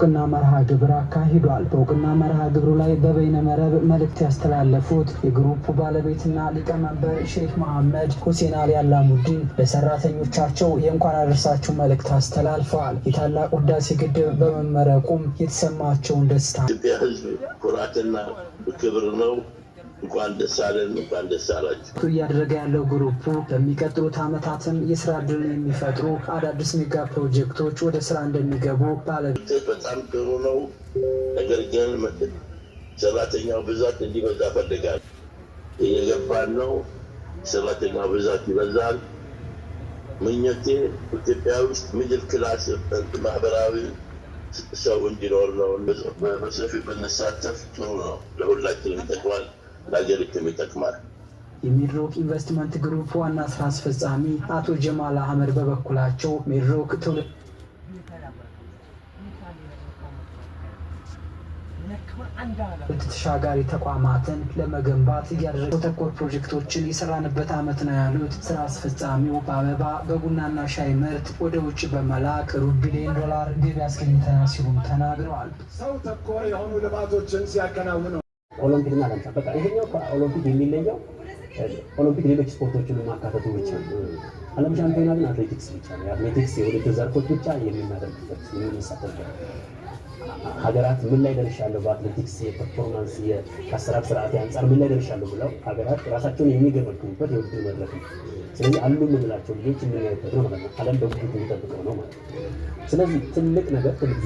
እውቅና መርሃ ግብር አካሂዷል። በእውቅና መርሃ ግብሩ ላይ በበይነ መረብ መልእክት ያስተላለፉት የግሩፑ ባለቤትና ሊቀመንበር ሼክ መሐመድ ሁሴን አሊ አላሙዲን ለሰራተኞቻቸው የእንኳን አደረሳችሁ መልእክት አስተላልፈዋል። የታላቁ ህዳሴ ግድብ በመመረቁም የተሰማቸውን ደስታ ኢትዮጵያ ሕዝብ ኩራትና ክብር ነው። እንኳን ደስ አለን፣ እንኳን ደስ አላችሁ። እያደረገ ያለው ግሩፑ በሚቀጥሉት ዓመታትም የስራ ዕድልን የሚፈጥሩ አዳዲስ ሜጋ ፕሮጀክቶች ወደ ስራ እንደሚገቡ ባለቤት በጣም ጥሩ ነው። ነገር ግን ሰራተኛው ብዛት እንዲበዛ እፈልጋለሁ። እየገባን ነው። ሰራተኛው ብዛት ይበዛል። ምኞቴ ኢትዮጵያ ውስጥ middle class ማህበራዊ ሰው እንዲኖር ነው። በሰፊው ብንሳተፍ ጥሩ ነው። ለሁላችንም ይጠቅማል፣ ለሀገሪቱም ይጠቅማል። የሚድሮክ ኢንቨስትመንት ግሩፕ ዋና ስራ አስፈጻሚ አቶ ጀማል አህመድ በበኩላቸው ሚድሮክ ትውልድ ተሻጋሪ ተቋማትን ለመገንባት እያደረገ ተኮር ፕሮጀክቶችን የሰራንበት ዓመት ነው ያሉት ስራ አስፈጻሚው፣ በአበባ፣ በቡናና ሻይ ምርት ወደ ውጭ በመላክ ሩብ ቢሊዮን ዶላር ገቢ አስገኝተናል ሲሉም ተናግረዋል። ሰው ተኮር የሆኑ ልማቶችን ሲያከናውኑ ኦሎምፒክና ለምሳ በቃ ይሄኛው ከኦሎምፒክ የሚለየው ኦሎምፒክ ሌሎች ስፖርቶችን ማካተቱ ብቻ ነው። ዓለም ሻምፒዮና ግን አትሌቲክስ ብቻ ነው። የአትሌቲክስ የውድድር ዘርፎች ብቻ የምናደርግበት፣ የምንሳተፍበት፣ ሀገራት ምን ላይ ደርሻለሁ፣ በአትሌቲክስ የ performance የአሰራር ስርዓት አንጻር ምን ላይ ደርሻለሁ ብለው ሀገራት ራሳቸውን የሚገመግሙበት የውድድር መድረክ ነው። ስለዚህ አሉ የምንላቸው ልጆች የምናይበት ነው ማለት ነው። ዓለም በጉጉት የሚጠብቀው ነው ማለት ነው። ስለዚህ ትልቅ ነገር፣ ትልቅ